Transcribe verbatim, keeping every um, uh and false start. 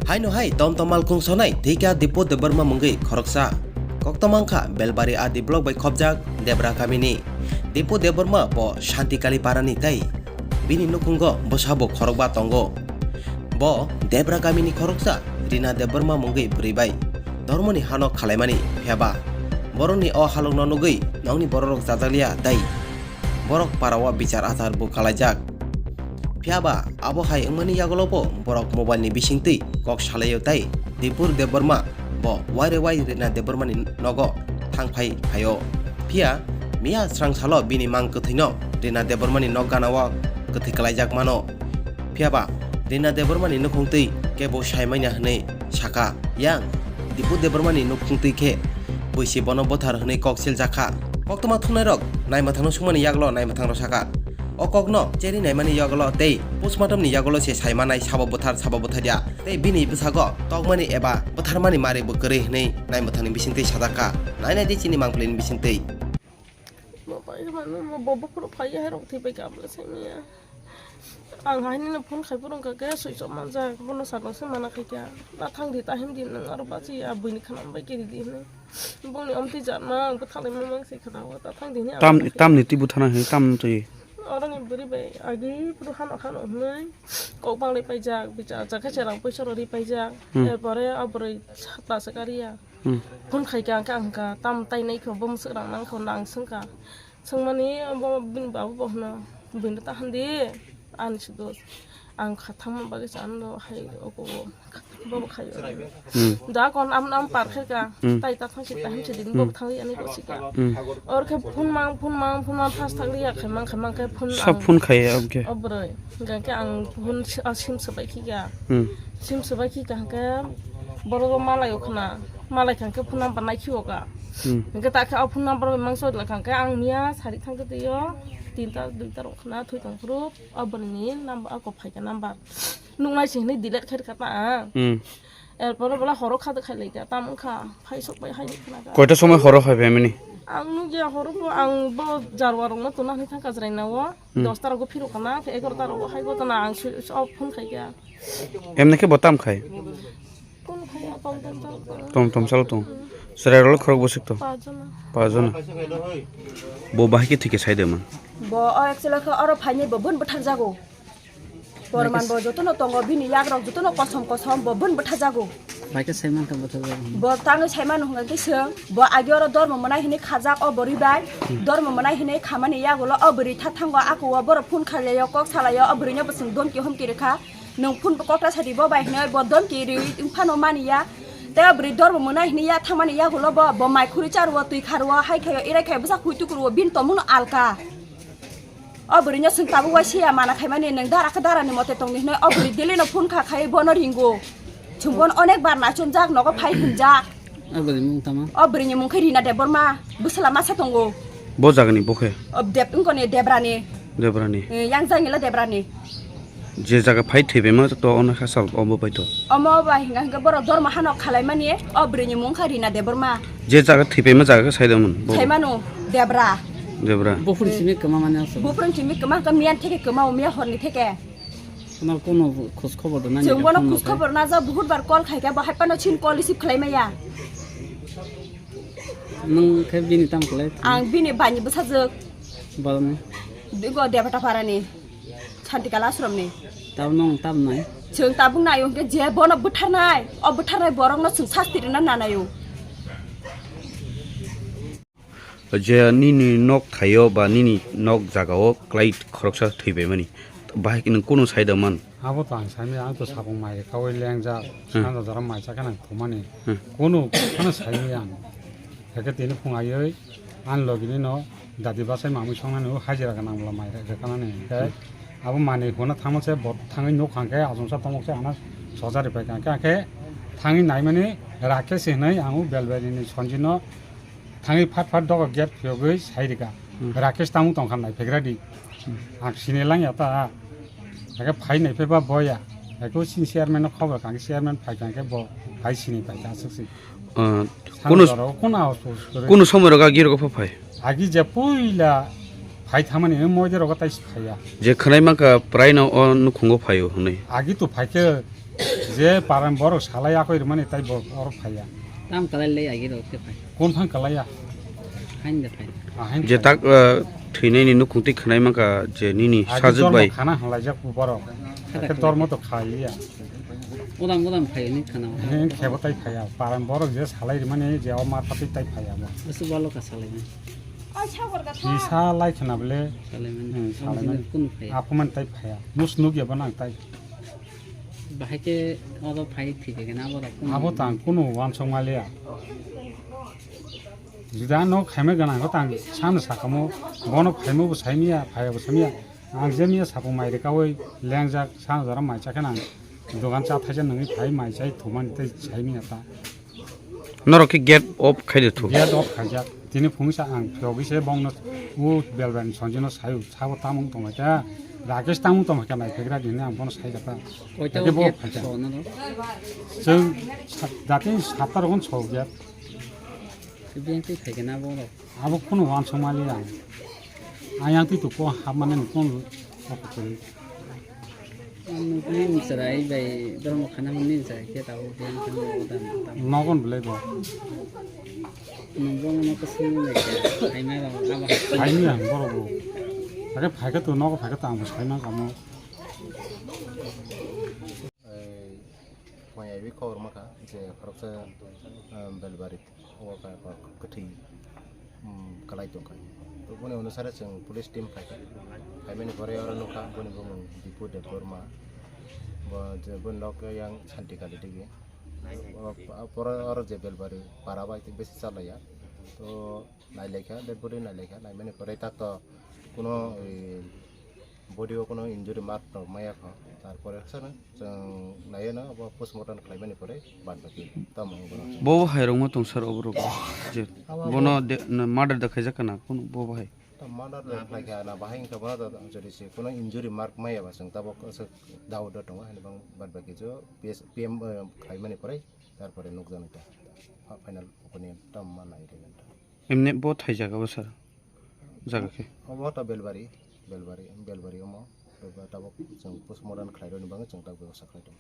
Haino hai tom tom malkhung sonai thwikha Dipu Debbarma mungwi khoroksa. Koktwma wngkha Belbari R D block bai khopjak Debra kamini. Dipu Debbarma bo Shanti Kali parani tei bini nukhungo bwsabo khorokba tongo. Bo Debra kamini khoroksa Rina Debbarma mungwi bwrwi bai dormoni hano khalaimani phiyaba borokni o halokno nugwi nokni bororok chajakliya tei borok parao bichar achar bo khalaijak. Phiyaba abo hai wngmani yagulo bo borok mobile ni bisingtwi kok salaio tei Dipur Debbarma bo waire wai Rina Debbarma ni nogo thang phai phaio. Phiya miya srang salo bini mang kwthwino Rina Debbarma ni nok gana o kwthwi kwlaijak mano. Phiyaba Rina Debbarma ni nukhungtwi kebo saimanya hwnwi saka, yang Dipur Debbarma ni nukhungtwi khe buisi bono bwthar hwnwi kok siljakha. Koktwma thumnairok naimwthangno sungmani yagulo naimwthangrok saka. O kokno cherwi naimani yagulo tei postmortem ni yagulo se saimanai sabo bwthar sabo bwtharya tei bini bwsago tokmani eba bwtharmani mari bo kwrwi hwnwi naimwthangni bisingtwi sajakha. Nainai di chini mangpili ni bisingtwi. Bo bai manu mo bo buphuru phai hai rok thwi bai kabla sengya. Ang hai nino phone khai phuru wngkha khe switch off manjak, bono sakno se mana khai kha. Ta thang di, ta him di, nwng aro bachi ya buini khana bai kiri di hwnwi. Bongni omtwi jatma ang bwthalai ma mang se khana o, ta thang di hwnwi ang Tam, bwthalai. Tamni twi bwthana hwnwi tam twi. Oro ni bwrwi bai agi phuru hano hano hwnwi kok bang ri paijak, bicha achak khe cherang poisa rok ri paijak. Hmm. Erpore o bwrwi satla se kariya. Hmm. Phone khai kha, ang kha, ang kha, tam tai nai kho, bo mwswk rang nang kho, nang swng kha. Swngmani bo bini babu bo hwno, buino ta hwn di, ani se dos. Ang kha thangma bagwi sa ano hai oko bo, bo bo khaio. Hmm. Da kon am am par khai kha, Hmm. tai ta thang si ta hwn si din bo Hmm. thang ani ko si kha. Hmm. Or khe phone mang, phone mang, phone mang, fast thang ya khai mang, khai mang khe phone Sa ang phone khai ya, okay. O bwrwi. Hingkha khe ang phone si-, ah, sim swbai khi kha. Hmm. Sim swbai khi kha hingkhe borok o malai o khna. Malai kha hingkhe phone number nai khi o kha. Hmm. Hingkhe ta khe o phone number bai mangsa o kha hingkhe ang miya sari thang khe twi o tinta duita rok khna thwi tong phuru o bwrwi ni number a kok phai kha number. Nuk nai se hwnwi delete khai kha ta ang. Hmm. Erpore bola horo kha de khai lai kha, tamo wngkha, phai sok bai hai ni khna kha. Koita somoi horo phai phaimani? Ang nukya horo bo, ang bo jarwa rokno tuna hwnwi thang kha Jwraina o, Hmm. dosta rogo phiro khna, khe egarota rogo hai gotana ang swi-, swi off phone khai kha. Emne khe bo tam khai? Kun khai ya, tom tom chalo tong. Tom tom chalo tong. Hmm. Chwrai rok khorok bwswk tong? Pajona. Pajona. Bo bahai khe thike sai de man? Bo o actually khe oro phainai bo bun bwthar jago. Porman bo jotono tongo, bini yagrok jotono kosom kosom, bo bun bwthajago. Bai khe sai mankha bwthajago. Bo tangwi sai mano hwnka khe swng, bo agi oro dormo mwnai hwnwi khajak o bwrwi bai. Hmm. Dormo mwnai hwnwi khamani yagulo o bwrwi tha thango, ako o borok phone khailai o, kok salai o, o bwrwino bo chwng domki homki rwkha. Nwng phone bo kokta sadi bo bai hwnwi bo domki rwi wng phano mani ya. Tei o bwrwi dormo mwnai hwnwi ya thangmani yagulo bo, bo mai khurui cha rwo, twi kha rwo, hai khai o, irai khai o, bwsa hui tuku rwo, bini tongmung no alka. O bwrwino chwng tabuk waisa ya mana khaimani, nwng dara khe darani mote tongdi hwnwi o bwrwi daily no phone kha khai bono ringo. Chwng bono onek bar nachomjak, nogo phai hwnjak. O bwrwini mung tamo? O bwrwini mung khe Rina Debbarma, bwsala masa tongo. Bo jagani bo khe? O Deb-, wngkoni Debrani. Debrani. Eh, yang jangila Debrani. Je jaga phai thwibaima to ono khasal omo bai to. Omo bai hinga hinga borok dormo hano khalaimani o bwrwini mung kha Rina Debbarma. Je jaga thwibaima jaga khe saidamon bo. Saimano Debra. Debra. Buphuru simi kwma mani aswk. Buphuru simi kwma khe miyan theke kwma o miya horni theke. Kono kono khos khobor da nani. Chwng bono phone khos khobor na ja buhut bar call khai khe bo hai phano chin call receive khlai maya. Nwng khe bini tamo khlai? Ang bini bani bwsajwk. Borokni? Digo Debata Parani. Shantikala Ashramni. Tabuk nwng tabuk nai? Chwng tabuk naio hwnkhe je bono bwtharnai, o bwtharnai borokno chwng sasti rwna nanaio. Je nini nok thaio ba nini nok jagao klai khoroksa thwibaimani, bahai nwng kunu saida man? Abo to ang saimaya, ang to sabung mai kaui lengjak, Hmm. sanda jora mai chakhe nang thumani. Hmm. Kunu phano saimaya ang. Hake tini phung aioi, ang logini no dadi bachai mamui songnani o hajira gwnang bwla mai rwkhanani. Hingke Hmm. abo manwi huna thangma se bo thangwi nuk hangke achomsa tongmok se ano sojari pai kha. Hingke thangwi naimani Rakesh hinwi ang o Belbari ni Sanjit no thangwi phat phat dogo gate phiyogwi sai rwkha. Hmm. Rakesh tamo tongkha nai phegra di. Hmm. Ang sini lang ya ta. Hake phai nai phai ba boya. Hake o sini chairman no khobor kha, chairman phai kha hake bo phai sini pai kha aswk si. Ah, Sano kunu, jora o kunu house post kwrwi. Kunu somoi rok agi rok pha phai? Agi je puila Phai thangmani, moide rogo tai phaiya. Je khwnai mankha prai no o nukhungo phaio hwnwi. Agi to phaikhe je paran borok salai akoi rwmani tai bo oro phaiya. Tam kalai le agi rok khe phai. Kon phang kalaiya. Hain de phai. Ahain Je phai. tak, uh, thwinaini nukhung twi khwnai mankha je nini Agi sajwk dormo bai. Khana hwnlaijak borok. Khata Khe khana. Dormo to khaiya. Udam udam phai ni khana. Hen khebo tai phaiya. Paran borok je salai rwmani je o ma phatwi tai phaiya bo. Asu balo ka salai na. Kisa lai khna bele. Salai man. Hmm, Ang salai jini man. Kunu phai. Apo man tai phaiya. Nus nuk ya banang tai. Bahai ke odo phai thik ke na abo rok kunu. Abo tang kunu wansong maliya. Jida no khaime gana ko tang san sakamo bono khaimo bo saimiya, phaiya bo saimiya. Ang je miya sapung mai rikawi lengjak san jara mai chakhe nang. Dogan cha thaisa nangwi phai mai chai thumani tei saimiya ta. Norok khe gate off khai de thu. Gate off khaijak. Tini phungsa ang phiyogwi se bongno u belbani sonjino sayu sabo tamung tongmai kha. Rakesh tamung tongmai kha nai phegra dini ang bono saijak ta. Koita Ake bo gate khaijak. Sono do? Chwng sa-, dati sapta rokon so gate. Biyang twi phai khe na bo rok. Abo kunu wansong mali ang. Ayang twi tu ko hapmani kunu. Nini chwrai bai borok khana hwnwi chai khe tabuk biyang thangwi udan tam. Nogon belai bo. Nwng bo no kwswng bai khe, hai mai rok abo hai. Hai ni ang borok bo. Ake phai khe to nogo phai khe to ang bo sai man kamo. Ei, phai ai wi khobor ma kha je khoroksa, um, Belbari. O kha, kha, kwthwi, um, kwlai tongkha. To boni onusare chwng police team phaikha. Phaimani pore oro nukha boni bumung Dipu Debbarma. Bo je boni nok yang Santi Kali digi. O, o pore oro je Belbari para bai besi chalaiya. To nailaikha, dead body nailaikha. Naimani pore tak to kuno, eh, body o kuno injury mark rok maya kho. Tarpore sana chwng naiya na abo postmortem khlaimani pore bad baki tamo wngkha. Bo bo hai rok ma tong sir obo rok je Abo bono de-, na murder da khaijak kana kun bo bo hai. Ta murder da khlai kha na bahai wngkha bono da jodi se kuno injury mark maya ba chwng tabok aswk doubt da tongo hani bang bad baki jo P S, P M, eh, khlaimani pore tarpore nukjani ta. Fa-, final opinion tam ma nai rega ta. Emne bo thai jaga bo sir. Jaga khe. Obo ta Belbari, Belbari, Belbari omo. Tabok chwng postmortem khlai rwni bagwi chwng tak bebaksa khlai tong.